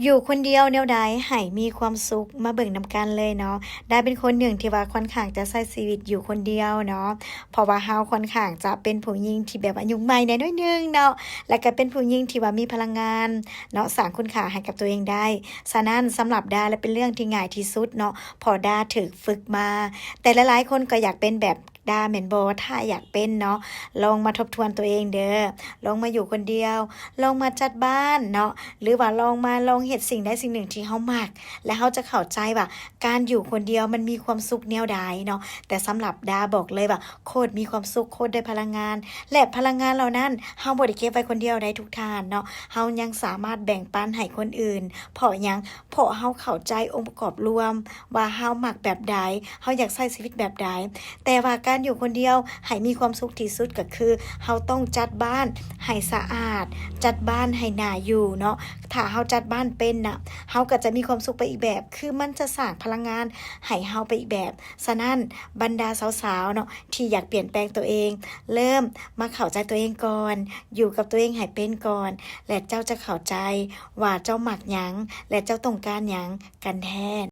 ຢູ່ຄົນດຽວແນວໃດໃຫ້ມີຄວາມສຸກ ມາເບິ່ງນຳກັນເລີຍເນາະ. ດາເປັນຄົນໜຶ່ງທີ່ວ່າຂ້ອນຂ້າງຈະໃຊ້ຊີວິດຢູ່ຄົນດຽວເນາະ ເພາະວ່າເຮົາຂ້ອນຂ້າງຈະເປັນຜູ້ຍິງທີ່ແບບວ່າຍຸກໃໝ່ແດ່ໜ້ອຍໜຶ່ງເນາະ ແລະກະເປັນຜູ້ຍິງທີ່ວ່າມີພະລັງງານເນາະ ສ້າງຄຸນຄ່າໃຫ້ກັບຕົວເອງໄດ້. ສະນັ້ນສຳລັບດາລະເປັນເລື່ອງທີ່ງ່າຍທີ່ສຸດເນາະ ເພາະດາຖືກຝຶກມາ. ແຕ່ຫຼາຍໆຄົນກໍຢາກເປັນແບບ ດາແມ່ນບໍ່? ຖ້າຢາກເປັນເນາະ ລອງມາທົບທວນຕົວເອງເດີ້ ລອງມາຢູ່ຄົນດຽວ ລອງມາຈັດບ້ານເນາະ ຫຼືວ່າລອງມາລອງເຮັດສິ່ງໃດສິ່ງໜຶ່ງທີ່ເຮົາມັກ ແລະເຮົາຈະເຂົ້າໃຈວ່າການຢູ່ຄົນດຽວມັນມີຄວາມສຸກແນວໃດເນາະ. ແຕ່ສຳລັບດາບອກເລີຍວ່າໂຄດມີຄວາມສຸກ ໂຄດໄດ້ພະລັງງານ ແລະພະລັງງານເຫຼົ່ານັ້ນເຮົາບໍ່ໄດ້ເກັບໄວ້ຄົນດຽວໃດທຸກທ່ານເນາະ ເຮົາຍັງສາມາດແບ່ງປັນໃຫ້ຄົນອື່ນ. ເພາະຫຍັງ? ເພາະເຮົາເຂົ້າໃຈອົງປະກອບລວມວ່າເຮົາມັກແບບໃດ ເຮົາຢາກໃຊ້ຊີວິດແບບໃດ. ແຕ່ວ່າການຢູ່ຄົນດຽວໃຫ້ມີຄວາມສຸກທີ່ສຸດກໍຄື ເຮົາຕ້ອງຈັດບ້ານໃຫ້ສະອາດ ຈັດບ້ານໃຫ້ໜ້າຢູ່ເນາະ. ຖ້າເຮົາຈັດບ້ານເປັນນະ ເຮົາກໍຈະມີຄວາມສຸກໄປອີກແບບ ຄືມັນຈະສ້າງພະລັງງານໃຫ້ເຮົາໄປອີກແບບ. ສະນັ້ນບັນດາສາວໆເນາະ ທີ່ຢາກປ່ຽນແປງຕົວເອງ ເລີ່ມມາເຂົ້າໃຈຕົວເອງກ່ອນ ຢູ່ກັບຕົວເອງໃຫ້ເປັນກ່ອນ ແລະເຈົ້າຈະເຂົ້າໃຈວ່າເຈົ້າມັກຫຍັງ ແລະເຈົ້າຕ້ອງການຫຍັງກັນແທ້.